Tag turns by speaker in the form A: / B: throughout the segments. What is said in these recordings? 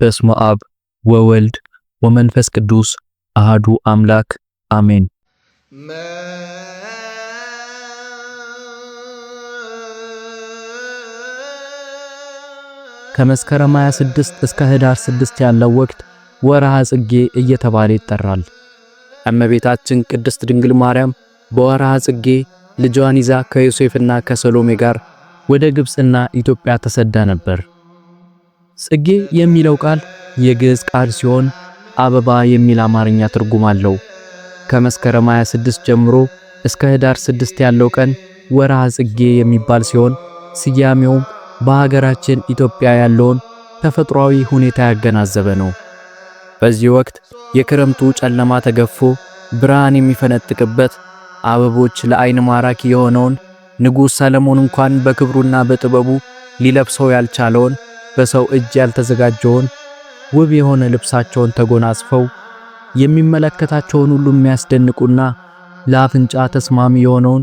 A: በስመ አብ ወወልድ ወመንፈስ ቅዱስ አሃዱ አምላክ አሜን። ከመስከረም 26 እስከ ህዳር 6 ያለው ወቅት ወርሃ ጽጌ እየተባለ ይጠራል። እመቤታችን ቅድስት ድንግል ማርያም በወርሃ ጽጌ ልጇን ይዛ ከዮሴፍና ከሰሎሜ ጋር ወደ ግብጽና ኢትዮጵያ ተሰዳ ነበር። ጽጌ የሚለው ቃል የግዕዝ ቃል ሲሆን አበባ የሚል አማርኛ ትርጉም አለው። ከመስከረም 26 ጀምሮ እስከ ህዳር 6 ያለው ቀን ወርሃ ጽጌ የሚባል ሲሆን ስያሜውም በሀገራችን ኢትዮጵያ ያለውን ተፈጥሯዊ ሁኔታ ያገናዘበ ነው። በዚህ ወቅት የክረምቱ ጨለማ ተገፎ ብርሃን የሚፈነጥቅበት፣ አበቦች ለአይን ማራኪ የሆነውን፣ ንጉሥ ሰለሞን እንኳን በክብሩና በጥበቡ ሊለብሰው ያልቻለውን፣ በሰው እጅ ያልተዘጋጀውን ውብ የሆነ ልብሳቸውን ተጎናጽፈው የሚመለከታቸውን ሁሉ የሚያስደንቁና ለአፍንጫ ተስማሚ የሆነውን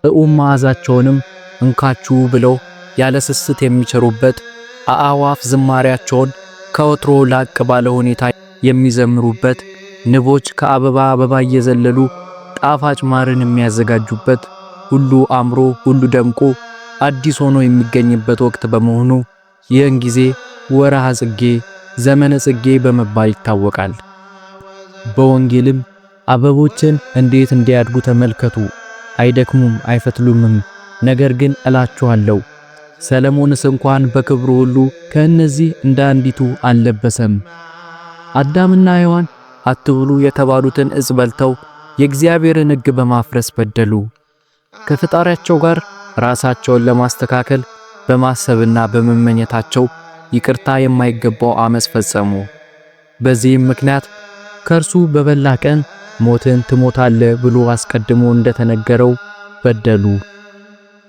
A: ጥዑም መዓዛቸውንም እንካችሁ ብለው ያለ ስስት የሚቸሩበት፣ አእዋፍ ዝማሪያቸውን ከወትሮ ላቅ ባለ ሁኔታ የሚዘምሩበት፣ ንቦች ከአበባ አበባ እየዘለሉ ጣፋጭ ማርን የሚያዘጋጁበት፣ ሁሉ አምሮ ሁሉ ደምቆ አዲስ ሆኖ የሚገኝበት ወቅት በመሆኑ ይህን ጊዜ ወርሃ ጽጌ፣ ዘመነ ጽጌ በመባል ይታወቃል። በወንጌልም አበቦችን እንዴት እንዲያድጉ ተመልከቱ፣ አይደክሙም አይፈትሉምም፣ ነገር ግን እላችኋለሁ ሰለሞንስ እንኳን በክብሩ ሁሉ ከእነዚህ እንደ አንዲቱ አልለበሰም። አዳምና ሔዋን አትብሉ የተባሉትን ዕፅ በልተው የእግዚአብሔርን ሕግ በማፍረስ በደሉ። ከፈጣሪያቸው ጋር ራሳቸውን ለማስተካከል በማሰብና በመመኘታቸው ይቅርታ የማይገባው አመፅ ፈጸሙ። በዚህም ምክንያት ከእርሱ በበላ ቀን ሞትን ትሞታለህ ብሎ አስቀድሞ እንደተነገረው በደሉ።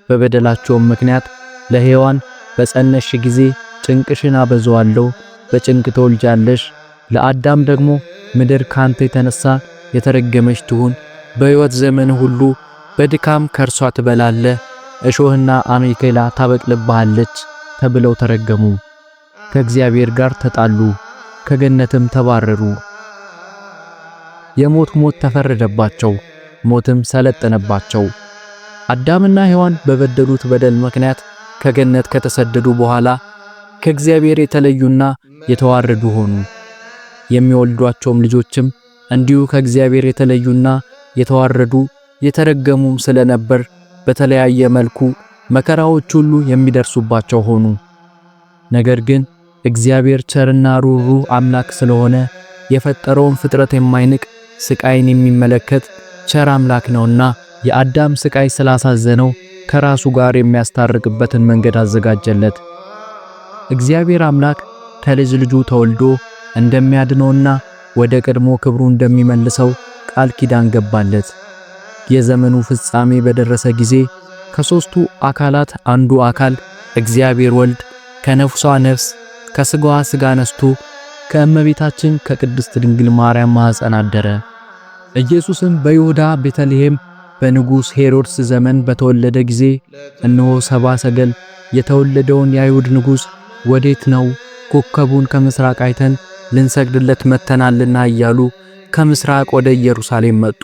A: በበደላቸውም ምክንያት ለሔዋን በጸነሽ ጊዜ ጭንቅሽን አበዛዋለሁ፣ በጭንቅ ትወልጃለሽ። ለአዳም ደግሞ ምድር ካንተ የተነሳ የተረገመች ትሁን፣ በሕይወት ዘመን ሁሉ በድካም ከእርሷ ትበላለህ፣ እሾህና አሜከላ ታበቅልብሃለች ተብለው ተረገሙ። ከእግዚአብሔር ጋር ተጣሉ፣ ከገነትም ተባረሩ። የሞት ሞት ተፈረደባቸው፣ ሞትም ሰለጠነባቸው። አዳምና ሔዋን በበደሉት በደል ምክንያት ከገነት ከተሰደዱ በኋላ ከእግዚአብሔር የተለዩና የተዋረዱ ሆኑ። የሚወልዷቸውም ልጆችም እንዲሁ ከእግዚአብሔር የተለዩና የተዋረዱ የተረገሙም ስለነበር በተለያየ መልኩ መከራዎች ሁሉ የሚደርሱባቸው ሆኑ። ነገር ግን እግዚአብሔር ቸርና ሩህሩህ አምላክ ስለሆነ የፈጠረውን ፍጥረት የማይንቅ፣ ስቃይን የሚመለከት ቸር አምላክ ነውና የአዳም ስቃይ ስላሳዘነው ከራሱ ጋር የሚያስታርቅበትን መንገድ አዘጋጀለት። እግዚአብሔር አምላክ ከልጅ ልጁ ተወልዶ እንደሚያድነውና ወደ ቀድሞ ክብሩ እንደሚመልሰው ቃል ኪዳን ገባለት። የዘመኑ ፍጻሜ በደረሰ ጊዜ ከሦስቱ አካላት አንዱ አካል እግዚአብሔር ወልድ ከነፍሷ ነፍስ ከስጋዋ ስጋ ነስቶ ከእመቤታችን ከቅድስት ድንግል ማርያም ማኅፀን አደረ። ኢየሱስም በይሁዳ ቤተልሔም በንጉሥ ሄሮድስ ዘመን በተወለደ ጊዜ እነሆ ሰብአ ሰገል የተወለደውን የአይሁድ ንጉሥ ወዴት ነው? ኮከቡን ከምስራቅ አይተን ልንሰግድለት መጥተናልና እያሉ ከምስራቅ ወደ ኢየሩሳሌም መጡ።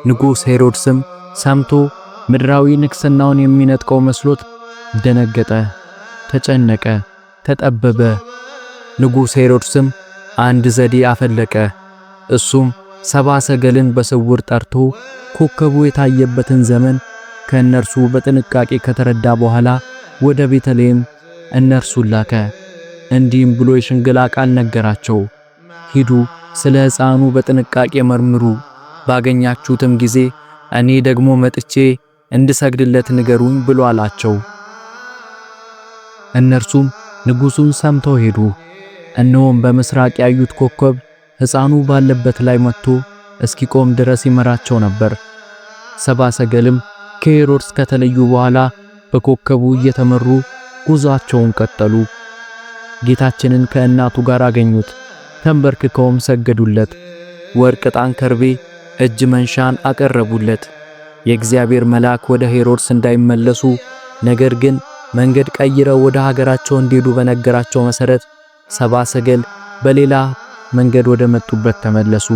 A: ንጉሥ ሄሮድስም ሰምቶ ምድራዊ ንግስናውን የሚነጥቀው መስሎት ደነገጠ፣ ተጨነቀ፣ ተጠበበ። ንጉሥ ሄሮድስም አንድ ዘዴ አፈለቀ። እሱም ሰብአ ሰገልን በስውር ጠርቶ ኮከቡ የታየበትን ዘመን ከእነርሱ በጥንቃቄ ከተረዳ በኋላ ወደ ቤተልሔም እነርሱን ላከ። እንዲህም ብሎ የሽንገላ ቃል ነገራቸው። ሂዱ፣ ስለ ሕፃኑ በጥንቃቄ መርምሩ፣ ባገኛችሁትም ጊዜ እኔ ደግሞ መጥቼ እንድሰግድለት ንገሩኝ ብሎ አላቸው። እነርሱም ንጉሡን ሰምተው ሄዱ። እነሆም በምስራቅ ያዩት ኮከብ ሕፃኑ ባለበት ላይ መጥቶ እስኪቆም ድረስ ይመራቸው ነበር። ሰብአ ሰገልም ከሄሮድስ ከተለዩ በኋላ በኮከቡ እየተመሩ ጉዟቸውን ቀጠሉ። ጌታችንን ከእናቱ ጋር አገኙት። ተንበርክከውም ሰገዱለት። ወርቅ፣ ዕጣን፣ ከርቤ፣ እጅ መንሻን አቀረቡለት። የእግዚአብሔር መልአክ ወደ ሄሮድስ እንዳይመለሱ ነገር ግን መንገድ ቀይረው ወደ ሀገራቸው እንዲሄዱ በነገራቸው መሰረት ሰባ ሰገል በሌላ መንገድ ወደ መጡበት ተመለሱ።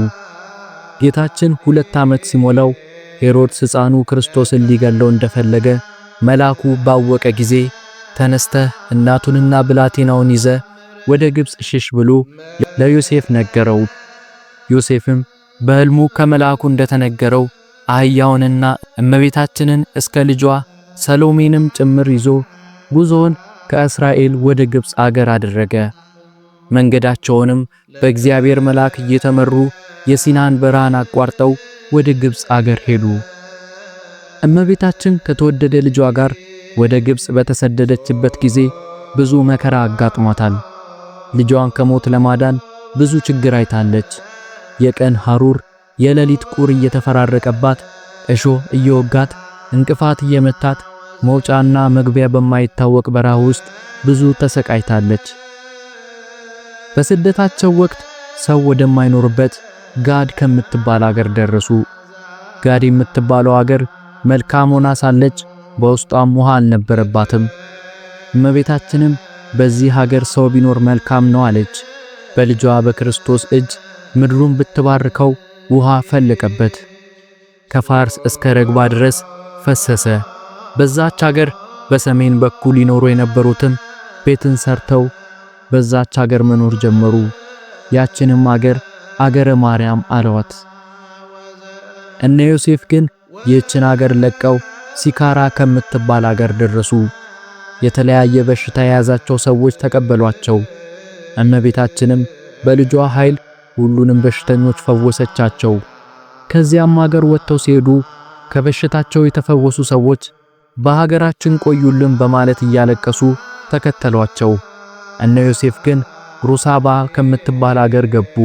A: ጌታችን 2 ዓመት ሲሞላው ሄሮድስ ሕፃኑ ክርስቶስን ሊገለው እንደፈለገ መልአኩ ባወቀ ጊዜ ተነስተህ እናቱንና ብላቴናውን ይዘህ ወደ ግብጽ ሽሽ ብሎ ለዮሴፍ ነገረው። ዮሴፍም በሕልሙ ከመልአኩ እንደተነገረው አህያውንና እመቤታችንን እስከ ልጇ ሰሎሜንም ጭምር ይዞ ጉዞውን ከእስራኤል ወደ ግብጽ አገር አደረገ። መንገዳቸውንም በእግዚአብሔር መልአክ እየተመሩ የሲናን በረሃን አቋርጠው ወደ ግብጽ አገር ሄዱ። እመቤታችን ከተወደደ ልጇ ጋር ወደ ግብጽ በተሰደደችበት ጊዜ ብዙ መከራ አጋጥሟታል። ልጇን ከሞት ለማዳን ብዙ ችግር አይታለች። የቀን ሐሩር የሌሊት ቁር እየተፈራረቀባት፣ እሾህ እየወጋት፣ እንቅፋት እየመታት፣ መውጫና መግቢያ በማይታወቅ በረሃ ውስጥ ብዙ ተሰቃይታለች። በስደታቸው ወቅት ሰው ወደማይኖርበት ጋድ ከምትባል አገር ደረሱ። ጋድ የምትባለው አገር መልካም ሆና ሳለች በውስጧም ውሃ አልነበረባትም። እመቤታችንም በዚህ ሀገር ሰው ቢኖር መልካም ነው አለች። በልጇ በክርስቶስ እጅ ምድሩን ብትባርከው ውሃ ፈለቀበት፣ ከፋርስ እስከ ረግባ ድረስ ፈሰሰ። በዛች ሀገር በሰሜን በኩል ይኖሩ የነበሩትም ቤትን ሰርተው በዛች ሀገር መኖር ጀመሩ። ያችንም አገር አገረ ማርያም አለዋት። እነ ዮሴፍ ግን ይህችን አገር ለቀው ሲካራ ከምትባል አገር ደረሱ። የተለያየ በሽታ የያዛቸው ሰዎች ተቀበሏቸው። እመቤታችንም በልጇ ኃይል ሁሉንም በሽተኞች ፈወሰቻቸው። ከዚያም አገር ወጥተው ሲሄዱ ከበሽታቸው የተፈወሱ ሰዎች በሀገራችን ቆዩልን በማለት እያለቀሱ ተከተሏቸው። እነ ዮሴፍ ግን ሩሳባ ከምትባል አገር ገቡ።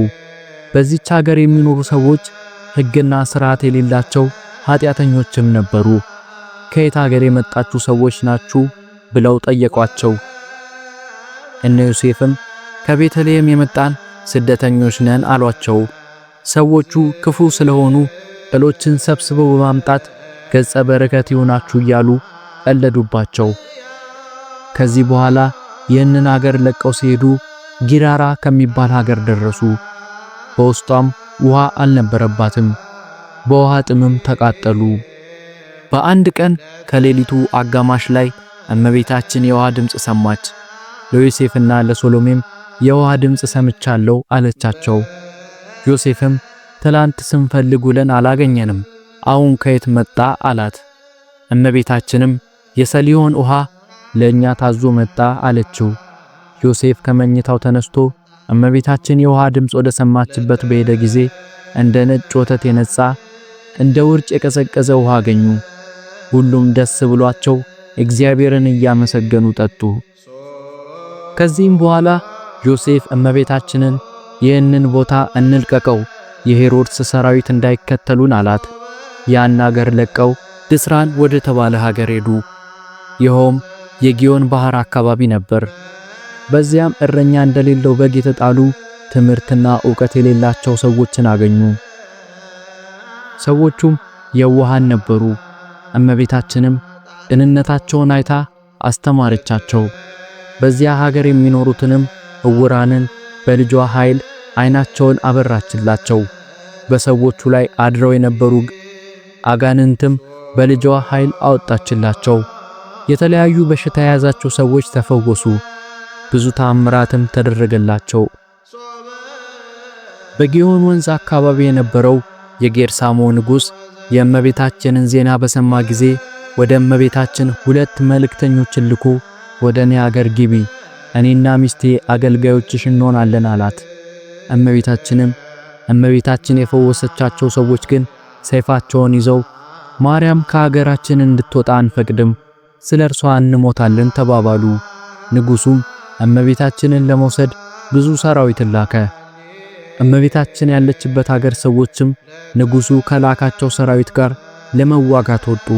A: በዚች ሀገር የሚኖሩ ሰዎች ሕግና ሥርዓት የሌላቸው ኃጢአተኞችም ነበሩ። ከየት ሀገር የመጣችሁ ሰዎች ናችሁ ብለው ጠየቋቸው። እነ ዮሴፍም ከቤተልሔም የመጣን ስደተኞች ነን አሏቸው። ሰዎቹ ክፉ ስለሆኑ ቅሎችን ሰብስበው በማምጣት ገጸ በረከት ይሆናችሁ እያሉ ቀለዱባቸው። ከዚህ በኋላ ይህንን ሀገር ለቀው ሲሄዱ ጊራራ ከሚባል ሀገር ደረሱ። በውስጧም ውሃ አልነበረባትም። በውሃ ጥምም ተቃጠሉ። በአንድ ቀን ከሌሊቱ አጋማሽ ላይ እመቤታችን የውሃ ድምፅ ሰማች። ለዮሴፍና ለሶሎሜም የውሃ ድምፅ ሰምቻለሁ አለቻቸው። ዮሴፍም ትላንት ስንፈልግ ውለን አላገኘንም፣ አሁን ከየት መጣ አላት። እመቤታችንም የሰሊሆን ውሃ ለእኛ ታዞ መጣ አለችው። ዮሴፍ ከመኝታው ተነስቶ እመቤታችን የውሃ ድምፅ ወደ ሰማችበት በሄደ ጊዜ እንደ ነጭ ወተት የነጻ እንደ ውርጭ የቀዘቀዘ ውሃ አገኙ። ሁሉም ደስ ብሏቸው እግዚአብሔርን እያመሰገኑ ጠጡ። ከዚህም በኋላ ዮሴፍ እመቤታችንን ይህንን ቦታ እንልቀቀው፣ የሄሮድስ ሰራዊት እንዳይከተሉን አላት። ያን አገር ለቀው ድስራን ወደ ተባለ ሀገር ሄዱ። ይኸውም የጊዮን ባህር አካባቢ ነበር። በዚያም እረኛ እንደሌለው በግ የተጣሉ ትምህርትና ዕውቀት የሌላቸው ሰዎችን አገኙ። ሰዎቹም የዋሃን ነበሩ። እመቤታችንም ቅንነታቸውን አይታ አስተማረቻቸው። በዚያ ሀገር የሚኖሩትንም ዕውራንን በልጇ ኃይል ዓይናቸውን አበራችላቸው። በሰዎቹ ላይ አድረው የነበሩ አጋንንትም በልጇ ኃይል አወጣችላቸው። የተለያዩ በሽታ የያዛቸው ሰዎች ተፈወሱ። ብዙ ተአምራትም ተደረገላቸው። በጊዮን ወንዝ አካባቢ የነበረው የጌርሳሞ ንጉሥ የእመቤታችንን ዜና በሰማ ጊዜ ወደ እመቤታችን ሁለት መልእክተኞችን ልኮ ወደ እኔ አገር ግቢ፣ እኔና ሚስቴ አገልጋዮችሽ እንሆናለን አላት። እመቤታችንም እመቤታችን የፈወሰቻቸው ሰዎች ግን ሰይፋቸውን ይዘው ማርያም ከሀገራችን እንድትወጣ አንፈቅድም፣ ስለ እርሷ እንሞታለን ተባባሉ። ንጉሱም እመቤታችንን ለመውሰድ ብዙ ሰራዊትን ላከ። እመቤታችን ያለችበት ሀገር ሰዎችም ንጉሱ ከላካቸው ሰራዊት ጋር ለመዋጋት ወጡ።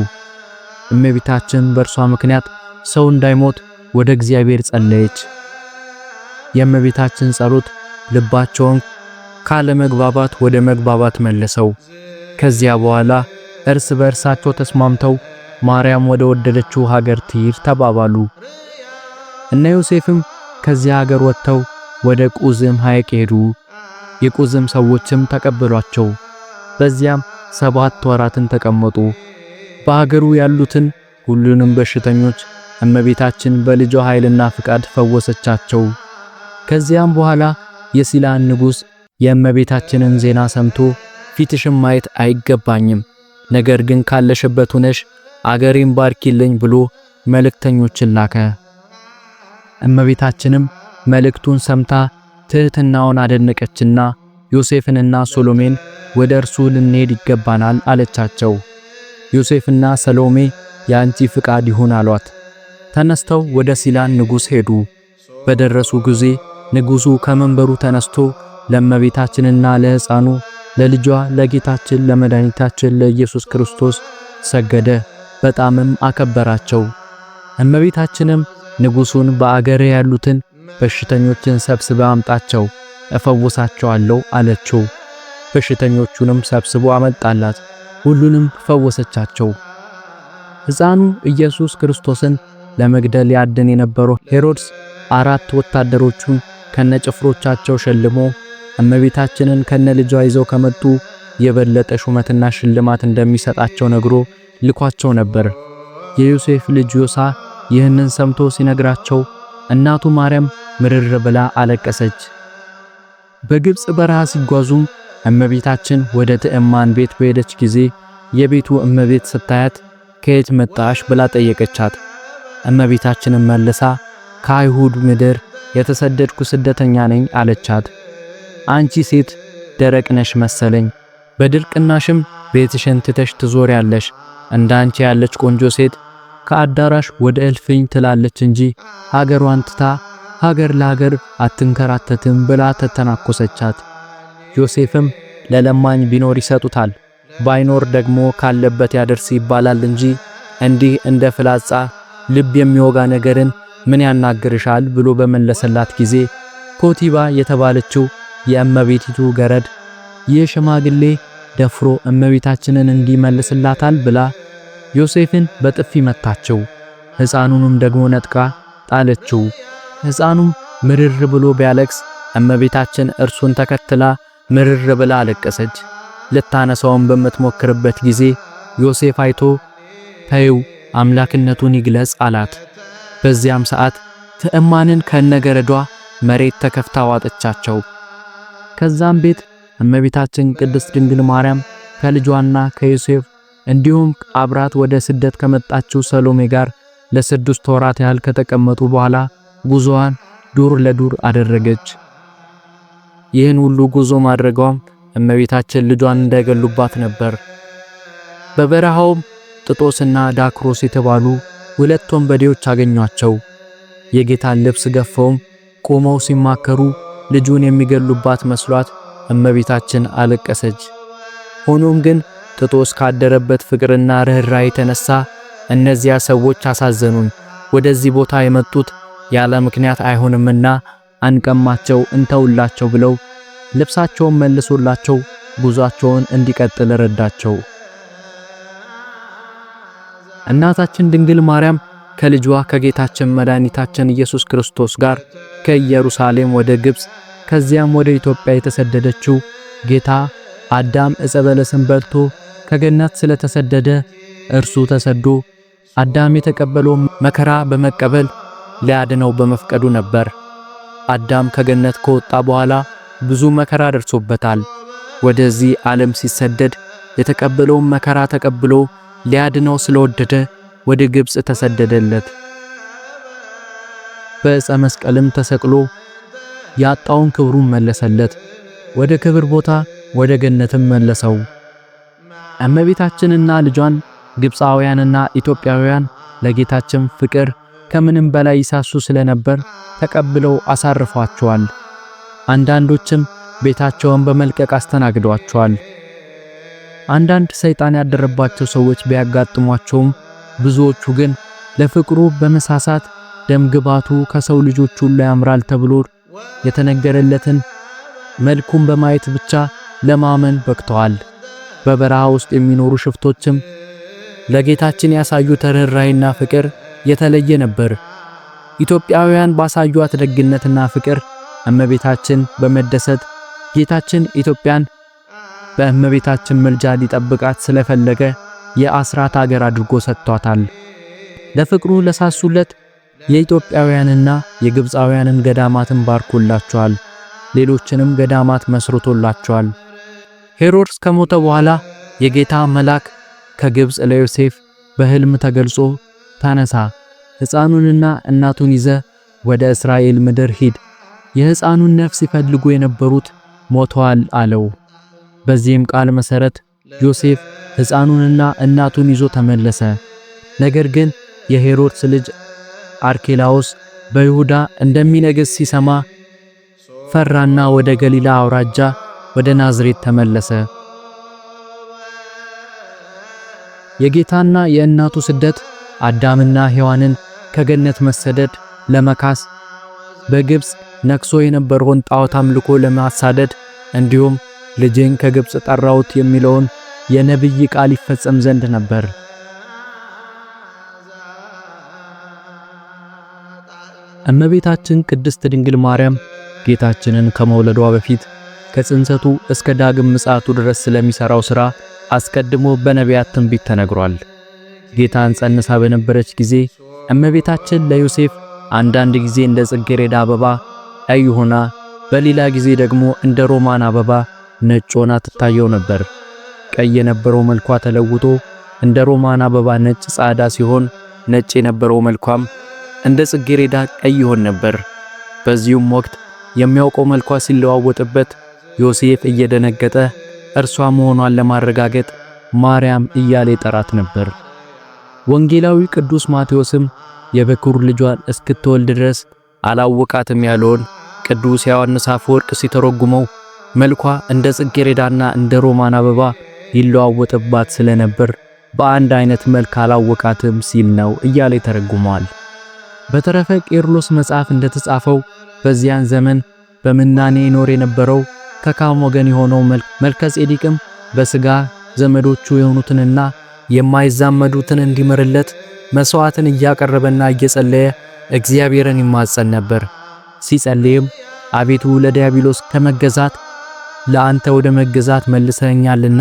A: እመቤታችን በእርሷ ምክንያት ሰው እንዳይሞት ወደ እግዚአብሔር ጸለየች። የእመቤታችን ጸሎት ልባቸውን ካለመግባባት ወደ መግባባት መለሰው። ከዚያ በኋላ እርስ በእርሳቸው ተስማምተው ማርያም ወደ ወደደችው ሀገር ትሂድ ተባባሉ። እነ ዮሴፍም ከዚያ ሀገር ወጥተው ወደ ቁዝም ሐይቅ ሄዱ። የቁዝም ሰዎችም ተቀበሏቸው። በዚያም 7 ወራትን ተቀመጡ። በሀገሩ ያሉትን ሁሉንም በሽተኞች እመቤታችን በልጇ ኃይልና ፍቃድ ፈወሰቻቸው። ከዚያም በኋላ የሲላን ንጉሥ የእመቤታችንን ዜና ሰምቶ ፊትሽን ማየት አይገባኝም፣ ነገር ግን ካለሽበት ሆነሽ አገሬን ባርኪልኝ ብሎ መልእክተኞችን ላከ። እመቤታችንም መልእክቱን ሰምታ ትህትናውን አደነቀችና ዮሴፍንና ሶሎሜን ወደ እርሱ ልንሄድ ይገባናል አለቻቸው። ዮሴፍና ሰሎሜ የአንቺ ፍቃድ ይሁን አሏት። ተነስተው ወደ ሲላን ንጉሥ ሄዱ። በደረሱ ጊዜ ንጉሡ ከመንበሩ ተነስቶ ለእመቤታችንና ለሕፃኑ ለልጇ ለጌታችን ለመድኃኒታችን ለኢየሱስ ክርስቶስ ሰገደ፣ በጣምም አከበራቸው። እመቤታችንም ንጉሡን በአገሬ ያሉትን በሽተኞችን ሰብስበ አምጣቸው እፈውሳቸዋለሁ አለችው። በሽተኞቹንም ሰብስቦ አመጣላት፣ ሁሉንም ፈወሰቻቸው። ሕፃኑ ኢየሱስ ክርስቶስን ለመግደል ያድን የነበረው ሄሮድስ 4 ወታደሮቹን ከነጭፍሮቻቸው ሸልሞ እመቤታችንን ከነልጇ ይዘው ከመጡ የበለጠ ሹመትና ሽልማት እንደሚሰጣቸው ነግሮ ልኳቸው ነበር። የዮሴፍ ልጅ ዮሳ ይህንን ሰምቶ ሲነግራቸው እናቱ ማርያም ምርር ብላ አለቀሰች። በግብጽ በረሃ ሲጓዙም እመቤታችን ወደ ትዕማን ቤት በሄደች ጊዜ የቤቱ እመቤት ስታያት ከየት መጣሽ ብላ ጠየቀቻት። እመቤታችንም መልሳ ከአይሁድ ምድር የተሰደድኩ ስደተኛ ነኝ አለቻት። አንቺ ሴት ደረቅ ነሽ መሰለኝ፣ በድርቅናሽም ቤትሽን ትተሽ ትዞሪያለሽ። እንዳንቺ ያለች ቆንጆ ሴት ከአዳራሽ ወደ እልፍኝ ትላለች እንጂ ሀገሯን ትታ ሀገር ለሀገር አትንከራተትም ብላ ተተናኮሰቻት። ዮሴፍም ለለማኝ ቢኖር ይሰጡታል፣ ባይኖር ደግሞ ካለበት ያደርስ ይባላል እንጂ እንዲህ እንደ ፍላጻ ልብ የሚወጋ ነገርን ምን ያናግርሻል ብሎ በመለሰላት ጊዜ ኮቲባ የተባለችው የእመቤቲቱ ገረድ ይህ ሽማግሌ ደፍሮ እመቤታችንን እንዲመልስላታል ብላ ዮሴፍን በጥፊ መታቸው። ሕፃኑንም ደግሞ ነጥቃ ጣለችው። ሕፃኑም ምርር ብሎ ቢያለቅስ እመቤታችን እርሱን ተከትላ ምርር ብላ አለቀሰች። ልታነሳውን በምትሞክርበት ጊዜ ዮሴፍ አይቶ ተይው አምላክነቱን ይግለጽ አላት። በዚያም ሰዓት ትዕማንን ከነገረዷ መሬት ተከፍታ ዋጠቻቸው። ከዛም ቤት እመቤታችን ቅድስት ድንግል ማርያም ከልጇና ከዮሴፍ እንዲሁም አብራት ወደ ስደት ከመጣችው ሰሎሜ ጋር ለ6 ወራት ያህል ከተቀመጡ በኋላ ጉዞዋን ዱር ለዱር አደረገች። ይህን ሁሉ ጉዞ ማድረጓም እመቤታችን ልጇን እንዳይገሉባት ነበር። በበረሃውም ጥጦስና ዳክሮስ የተባሉ 2 ወንበዴዎች አገኟቸው። የጌታን ልብስ ገፈውም ቆመው ሲማከሩ ልጁን የሚገሉባት መስሏት እመቤታችን አለቀሰች። ሆኖም ግን ጥጦስ ካደረበት ፍቅርና ርኅራኄ የተነሳ እነዚያ ሰዎች አሳዘኑን፣ ወደዚህ ቦታ የመጡት ያለ ምክንያት አይሆንምና አንቀማቸው፣ እንተውላቸው ብለው ልብሳቸውን መልሶላቸው ጉዟቸውን እንዲቀጥል ረዳቸው። እናታችን ድንግል ማርያም ከልጇ ከጌታችን መድኃኒታችን ኢየሱስ ክርስቶስ ጋር ከኢየሩሳሌም ወደ ግብጽ ከዚያም ወደ ኢትዮጵያ የተሰደደችው ጌታ አዳም ዕፀ በለስን በልቶ ከገነት ስለተሰደደ እርሱ ተሰዶ አዳም የተቀበለው መከራ በመቀበል ሊያድነው በመፍቀዱ ነበር። አዳም ከገነት ከወጣ በኋላ ብዙ መከራ ደርሶበታል። ወደዚህ ዓለም ሲሰደድ የተቀበለውን መከራ ተቀብሎ ሊያድነው ስለወደደ ወደ ግብጽ ተሰደደለት። በዕፀ መስቀልም ተሰቅሎ ያጣውን ክብሩን መለሰለት። ወደ ክብር ቦታ ወደ ገነትም መለሰው። እመቤታችንና ልጇን ግብፃውያንና ኢትዮጵያውያን ለጌታችን ፍቅር ከምንም በላይ ይሳሱ ስለነበር ተቀብለው አሳርፏቸዋል። አንዳንዶችም ቤታቸውን በመልቀቅ አስተናግዷቸዋል። አንዳንድ ሰይጣን ያደረባቸው ሰዎች ቢያጋጥሟቸውም ብዙዎቹ ግን ለፍቅሩ በመሳሳት ደምግባቱ ከሰው ልጆች ሁሉ ያምራል ተብሎ የተነገረለትን መልኩን በማየት ብቻ ለማመን በቅተዋል። በበረሃ ውስጥ የሚኖሩ ሽፍቶችም ለጌታችን ያሳዩት ርኅራኄና ፍቅር የተለየ ነበር። ኢትዮጵያውያን ባሳዩት ደግነትና ፍቅር እመቤታችን በመደሰት ጌታችን ኢትዮጵያን በእመቤታችን ምልጃ ሊጠብቃት ስለፈለገ የአስራት አገር አድርጎ ሰጥቷታል። ለፍቅሩ ለሳሱለት የኢትዮጵያውያንና የግብፃውያንን ገዳማትን ባርኮላቸዋል። ሌሎችንም ገዳማት መስርቶላቸዋል። ሄሮድስ ከሞተ በኋላ የጌታ መልአክ ከግብፅ ለዮሴፍ በሕልም ተገልጾ ተነሳ፣ ሕፃኑንና እናቱን ይዘ ወደ እስራኤል ምድር ሂድ፣ የሕፃኑን ነፍስ ይፈልጉ የነበሩት ሞተዋል አለው። በዚህም ቃል መሰረት ዮሴፍ ሕፃኑንና እናቱን ይዞ ተመለሰ። ነገር ግን የሄሮድስ ልጅ አርኬላዎስ በይሁዳ እንደሚነግስ ሲሰማ ፈራና ወደ ገሊላ አውራጃ ወደ ናዝሬት ተመለሰ። የጌታና የእናቱ ስደት አዳምና ሔዋንን ከገነት መሰደድ ለመካስ፣ በግብጽ ነክሶ የነበረውን ጣዖት አምልኮ ለማሳደድ፣ እንዲሁም ልጄን ከግብጽ ጠራሁት የሚለውን የነብይ ቃል ይፈጸም ዘንድ ነበር። እመቤታችን ቅድስት ድንግል ማርያም ጌታችንን ከመውለዷ በፊት ከጽንሰቱ እስከ ዳግም ምጽአቱ ድረስ ስለሚሰራው ሥራ አስቀድሞ በነቢያት ትንቢት ተነግሯል። ጌታን ጸንሳ በነበረች ጊዜ እመቤታችን ለዮሴፍ አንዳንድ ጊዜ እንደ ጽጌረዳ አበባ ቀይ ሆና፣ በሌላ ጊዜ ደግሞ እንደ ሮማን አበባ ነጭ ሆና ትታየው ነበር። ቀይ የነበረው መልኳ ተለውጦ እንደ ሮማን አበባ ነጭ ጻዳ ሲሆን፣ ነጭ የነበረው መልኳም እንደ ጽጌረዳ ቀይ ይሆን ነበር። በዚሁም ወቅት የሚያውቀው መልኳ ሲለዋወጥበት ዮሴፍ እየደነገጠ እርሷ መሆኗን ለማረጋገጥ ማርያም እያለ ይጠራት ነበር። ወንጌላዊ ቅዱስ ማቴዎስም የበኩር ልጇን እስክትወልድ ድረስ አላወቃትም ያለውን ቅዱስ ዮሐንስ አፈወርቅ ሲተረጉመው መልኳ እንደ ጽጌረዳና እንደ ሮማን አበባ ይለዋወጥባት ስለነበር በአንድ አይነት መልክ አላወቃትም ሲል ነው እያለ ይተረጉመዋል። በተረፈ ቄርሎስ መጽሐፍ እንደተጻፈው በዚያን ዘመን በምናኔ ይኖር የነበረው ከካም ወገን የሆነው መልከ ጼዴቅም በስጋ ዘመዶቹ የሆኑትንና የማይዛመዱትን እንዲምርለት መስዋዕትን እያቀረበና እየጸለየ እግዚአብሔርን ይማጸን ነበር። ሲጸልይም አቤቱ ለዲያብሎስ ከመገዛት ለአንተ ወደ መገዛት መልሰኸኛልና፣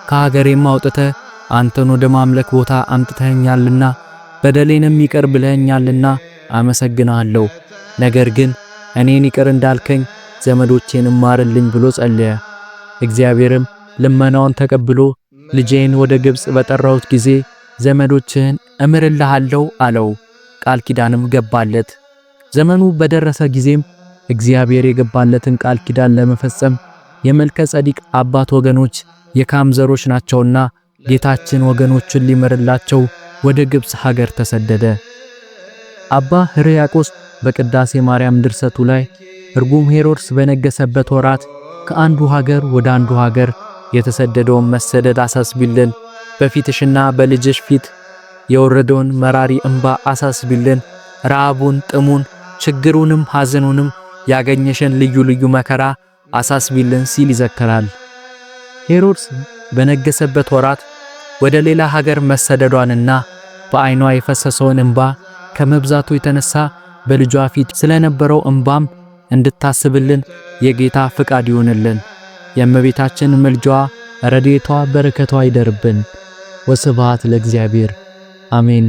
A: ከሀገሬም አውጥተህ አንተን ወደ ማምለክ ቦታ አምጥተኸኛልና፣ በደሌንም ይቅር ብለኸኛልና አመሰግናለሁ። ነገር ግን እኔን ይቅር እንዳልከኝ ዘመዶቼንም ማርልኝ ብሎ ጸለየ። እግዚአብሔርም ልመናውን ተቀብሎ ልጄን ወደ ግብጽ በጠራሁት ጊዜ ዘመዶችህን እምርልሃለሁ አለው። ቃል ኪዳንም ገባለት። ዘመኑ በደረሰ ጊዜም እግዚአብሔር የገባለትን ቃል ኪዳን ለመፈጸም የመልከ ጸዲቅ አባት ወገኖች የካም ዘሮች ናቸውና ጌታችን ወገኖችን ሊምርላቸው ወደ ግብጽ ሀገር ተሰደደ። አባ ሕርያቆስ በቅዳሴ ማርያም ድርሰቱ ላይ እርጉም ሄሮድስ በነገሰበት ወራት ከአንዱ ሀገር ወደ አንዱ ሀገር የተሰደደውን መሰደድ አሳስቢልን፣ በፊትሽና በልጅሽ ፊት የወረደውን መራሪ እንባ አሳስቢልን፣ ረሃቡን፣ ጥሙን፣ ችግሩንም ሐዘኑንም ያገኘሽን ልዩ ልዩ መከራ አሳስቢልን ሲል ይዘክራል። ሄሮድስ በነገሰበት ወራት ወደ ሌላ ሀገር መሰደዷንና በዓይኗ የፈሰሰውን እንባ ከመብዛቱ የተነሳ በልጇ ፊት ስለነበረው እንባም እንድታስብልን የጌታ ፍቃድ ይሁንልን። የእመቤታችን ምልጃዋ፣ ረድኤቷ፣ በረከቷ ይደርብን። ወስብሐት ለእግዚአብሔር አሜን።